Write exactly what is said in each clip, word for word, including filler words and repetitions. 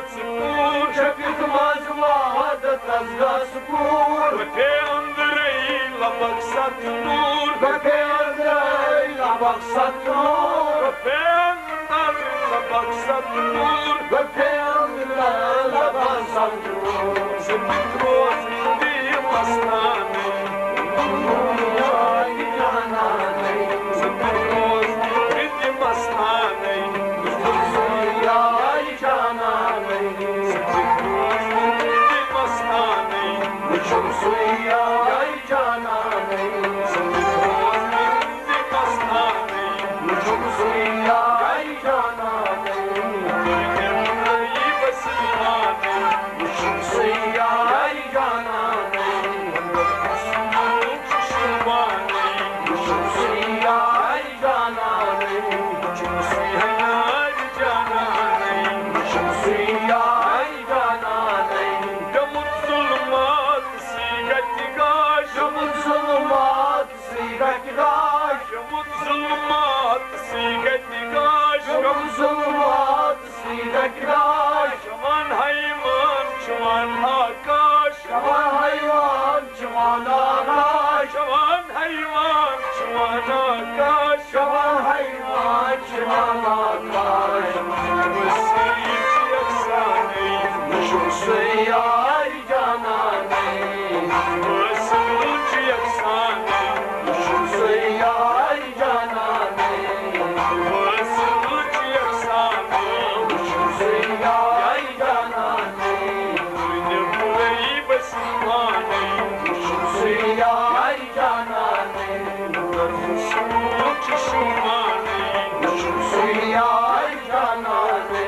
ژٕ کوٗر۔ شفیق منٛز وعدٕ تس گژھ کوٗر۔ وفے أنٛدرے لبک ست نوٗر۔ وفے أنٛدرے لبک ست نوٗر۔ وفے أنٛدرے لبک ست نوٗر۔ وفے أنٛدرے لبک ست نوٗر۔ زندگی روز دی مستانٕے۔ زندگی روز دی مستانٕے۔ ظلمات سی گتہِ گاش۔ ظلمات سی گتہِ گاش۔ چمان حیوان، چمان آکاش۔ چمان حیوان، چمان آکاش۔ چمان حیوان، چمان آکاش۔ چمان حیوان، چمان آکاش۔ وسیع یکسانٕے، وٕچھُن سُے یار جانانٕے۔ وسیع یکسانٕے، وٕچھُن سُے یار جانانٕے۔ وسیع یکسانٕے، وٕچھُن سُے یار جانانٕے۔ نیٚبرٕے بس پانے، وٕچھُن سُے یار جانانٕے۔ سوٗنٛچ شوٗمانے، وٕچھُن سُے یار جانانٕے۔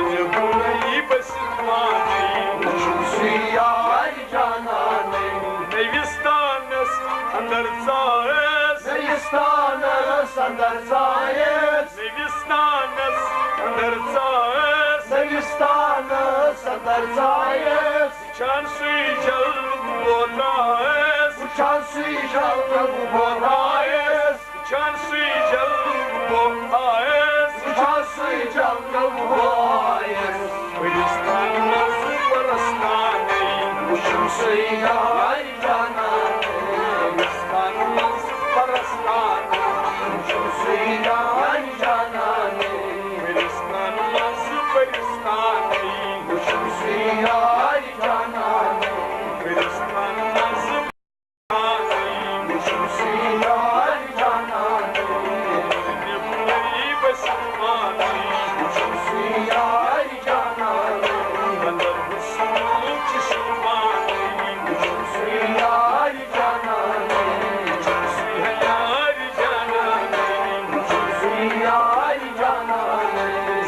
نیٚبرٕے بس پانے، وٕچھُن سُے یار جانانٕے۔ نٔوِستانس اندر ژایس۔ نٔوِستانس اندر ژایس۔ نٔوِستانس اندر ژایس۔ نٔوِستانس اندر ژایس۔ وٕچھان سُے جلوٕ بوتایس۔ وٕچھان سُے جلوٕ بوتایس۔ وٕچھان سُے جلوٕ بوتایس۔ وٕچھان سُے جلوٕ بوتایس۔ گُلستان منٛز پرستانے، وٕچھُن سُے یار جانانٕے۔ گُلستان منٛز پرستانے، وٕچھُن سُے یار جانانٕے۔ گُلستان منٛز پرستانے، وٕچھُن سُے یار جانانٕے۔ گُلستان منٛز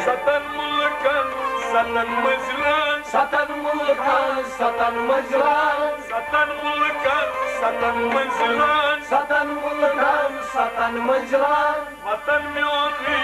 ستن ملکن، ستن مزلن، ستن ملکن، ستن مزلن، ستن ملکن، ستن مزلن، ستن ملکن، ستن مزلن۔ وطن میونُے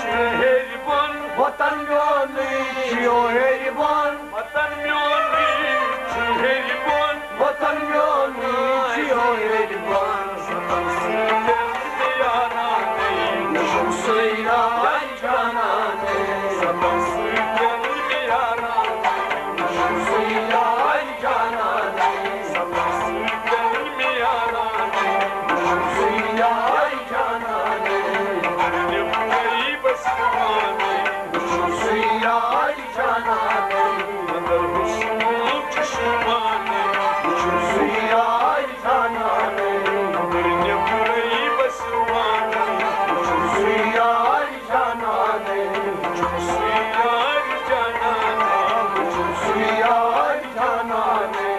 چھُ ہیٚرِ بۄن۔ وطن میونُے چھُ ہیٚرِ بۄن۔ وطن میونُے چھُ ہیٚرِ بۄن۔ وطن میونُے چھُ ہیٚرِ بۄن۔ ستن سۭتۍ یارانٕے، وٕچھُن سُے یار جانانٕے۔ ستن سۭتۍ یارانٕے، وٕچھُن سُے یار جانانٕے۔ ستن سۭتۍ یارانٕے، وٕچھُن سُے یار جانانٕے۔ نیٚبرٕے بس پانے، وٕچھُن سُے یار جانانٕے۔ اندر حسنُک چھُ شوٗبانٕے، وٕچھُن سُے یار جانانٕے۔ اندر نیٚبرٕے بس پانے، وٕچھُن سُے یار جانانٕے۔ وٕچھُن سُے یار جانانٕے، وٕچھُن سُے یار جانانٕے۔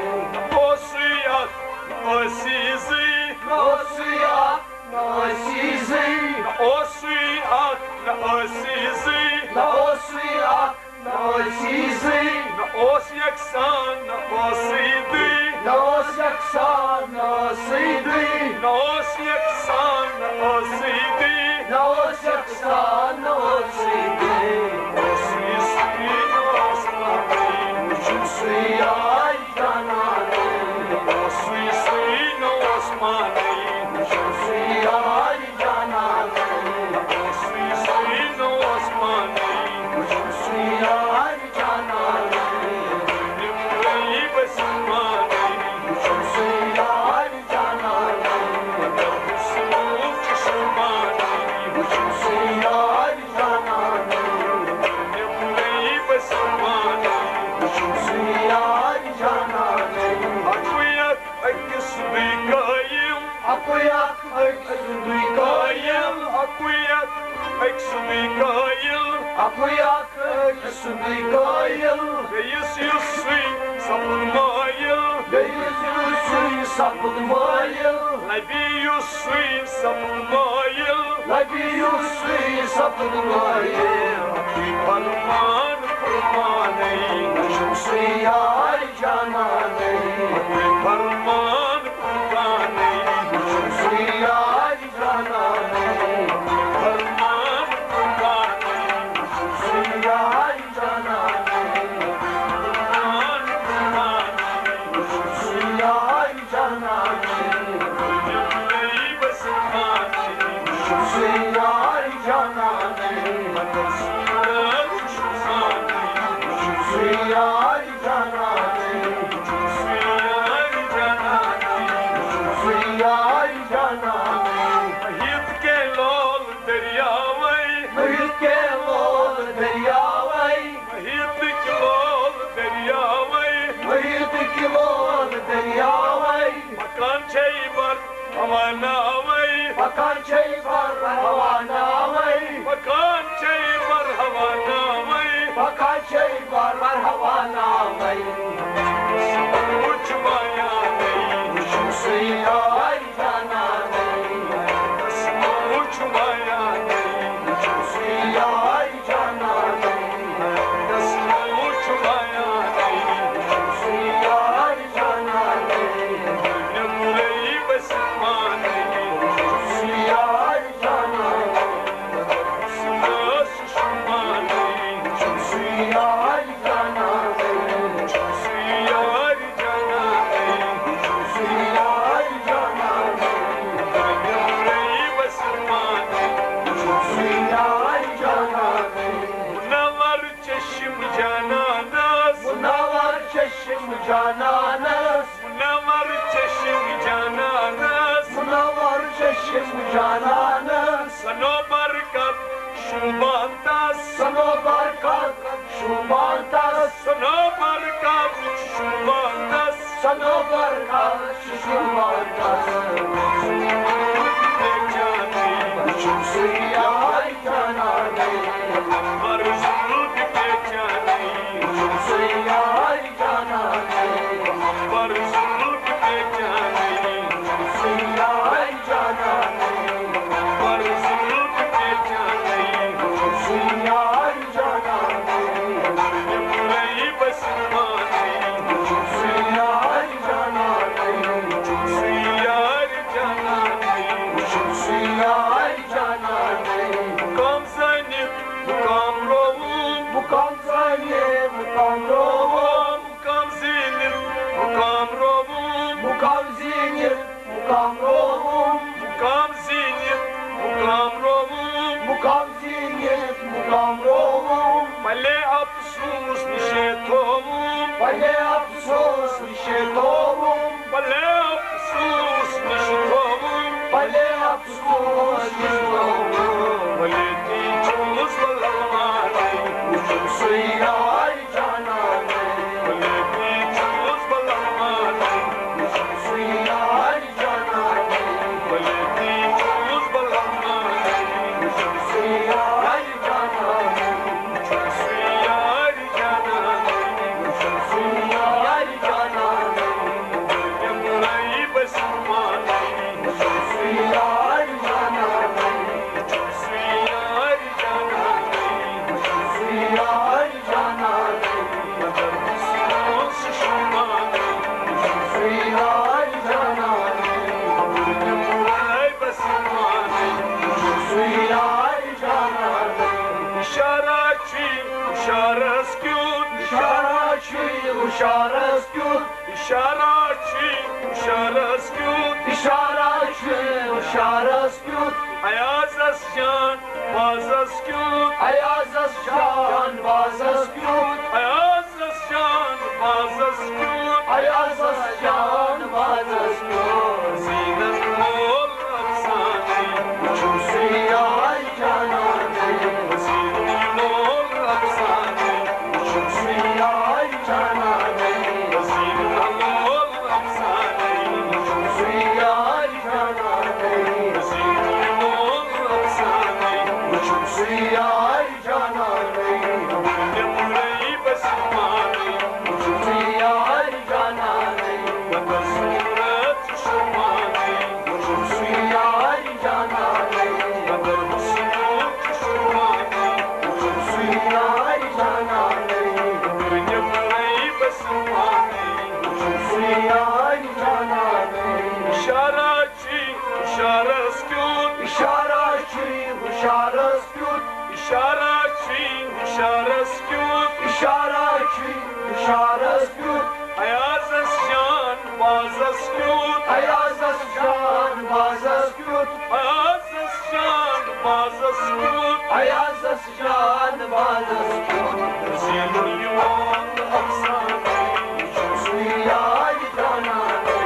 اوسُے اکھ، نہ ٲسی زٕے۔ نہ اوسُے اکھ، نہ ٲسی زٕے۔ نہ اوسُے اکھ، نہ ٲسی زٕے۔ نہ اوسُے اکھ، نہ ٲسی زٕے۔ نہ اوس یکسان، نہ ٲسٕے دٕے۔ نہ اوس یکسان، نہ ٲسٕے دٕے۔ نہ اوس یکسان، نہ ٲسٕے دٕے۔ نہ اوس یکسان، نہ ٲسٕے دٕے۔ اوسُے سُے، نہ اوس پانے۔ وٕچھُن سُے یار جانانٕے۔ اوسُے سُے، نہ اوس پانے۔ وٕچھُن سُے یار جانانٕے۔ اوسُے سُے، نہ اوس پانے۔ وٕچھُن سُے یار أکۍ سُنٛدُے قٲیِل۔ اَکُے اَکھ، أکۍ سُنٛدُے قٲیِل۔ اَکُے اَکھ، أکۍ سُنٛدُے قٲیِل۔ بیٚیِس یُس سُے سَپُد مٲیِل۔ بیٚیِس یُس سُے سَپُد مٲیِل۔ لَبہِ یُس سُے سَپُد مٲیِل۔ لَبہِ یُس سُے سَپُد مٲیِل۔ فرمان قربانٕے، وٕچھُم سُے یار جانانٕے۔ فرمان قربانٕے، وٕچھُم سُے یار جانانٕے۔ فرمان قربانٕے، وٕچھُم سُے یار جانانٕے۔ فرمان قربانٕے، وٕچھُم سُے یار جانانٕے۔ محیط کے لول دریاوے۔ محیط کے لول دریاوے۔ محیط کے لول دریاوے۔ محیط کے لول دریاوے۔ پکان چھے بر ہوا ناوے۔ پکان چھے بر ہوا ناوے۔ پکان چھے بر ہوا ناوے۔ پکان چھے بر ہوا ناوے۔ وٕچھ وایانے۔ وٕچھُم سُے یار جانانٕے۔ وٕچھ وایانے۔ وٕچھُم سُے یار جانانٕے۔ وٕچھ وایانے۔ وٕچھُم سُے یار جانانٕے۔ نیٚبرَے بَسہِ پانَے۔ وٕچھُم سُے یار جانانٕے۔ منور چشم جانانس۔ منور چشم جانانس۔ منور چشم جانانس۔ منور چشم جانانس۔ صنوبر کب شوبان تس۔ صنوبر کب شوبان تس۔ صنوبر کب شوبان تس۔ صنوبر کب شوبان تس۔ پہچانے۔ وٕچھُم سُے یار جانانٕے۔ مُقام زٲنِتھ مُقام رووُم۔ مُقام زٲنِتھ مُقام رووُم۔ مُقام زیٖنِتھ مُقام رووُم۔ مُقام زیٖنِتھ مُقام رووُم۔ مُقام زیٖنِتھ مُقام رووُم۔ مُقام زیٖنِتھ مُقام رووُم۔ پلے افسوس نِشے تھووُم۔ پلے افسوس نِشے تھووُم۔ پلے افسوس نِش تھووُم۔ پلے افسوس نِش تھووُم۔ پلے تی چھُس بہٕ للمانے۔ وٕچھُم سُے یار جانانٕے۔ پلے تی چھُس بہٕ للمانے۔ وٕچھُم سُے یار جانانٕے۔ پلے تی چھُس بہٕ للمانے۔ وٕچھُم سُے یار جانانٕے۔ وٕچھُم سُے یار جانانٕے۔ وٕچھُم سُے یار جانانٕے۔ اِشارہ چھُ ہُشارس کیُتھ۔ اِشارہ چھُ ہُشارس کیُتھ۔ اِشارہ چھُ ہُشارس کیُتھ۔ اِشارہ چھُ ہُشارس کیُتھ۔ ایازس جان بازس کیُتھ۔ ایازس جان بازس کیُتھ۔ ایازس جان بازس کیُتھ۔ ایازس جان بازس کیُتھ۔ زینن مول افسانے۔ وٕچھُم سُے یار جانانٕے۔ زینن مول افسانے۔ وٕچھُم سُے یار جانانٕے۔ زینن مول افسانے۔ وٕچھُم سُے یار جانانٕے۔ یار جانانٕے، نیٚبرٕے بسمانٕے، وُچھُم سُے یار جانانٕے، بدل صوٗرت چھُ شوٗمانٕے، وُچھُم سُے یار جانانٕے، بدل حُسنُک چھُ شوٗمانٕے، وُچھُم سُے یار جانانٕے، نیٚبرٕے بسمانٕے، وُچھُم سُے یار جانانٕے۔ اِشارہ چھُے ہُشارس کیُتھ، اِشارہ چھُے ہُشارس کیُتھ، اِشارہ چھُے ہُشارس کیُتھ، اِشارہ چھُے ہُشارس کیُتھ، ایازس جان بازس کیُتھ، ایازس جان بازس کیُتھ، ایازس جان بازس کیُتھ، ایازس جان بازس کیُتھ، زینُن یہِ مول افسانہٕ، یہِ چھُ سُے یار جانانٕے۔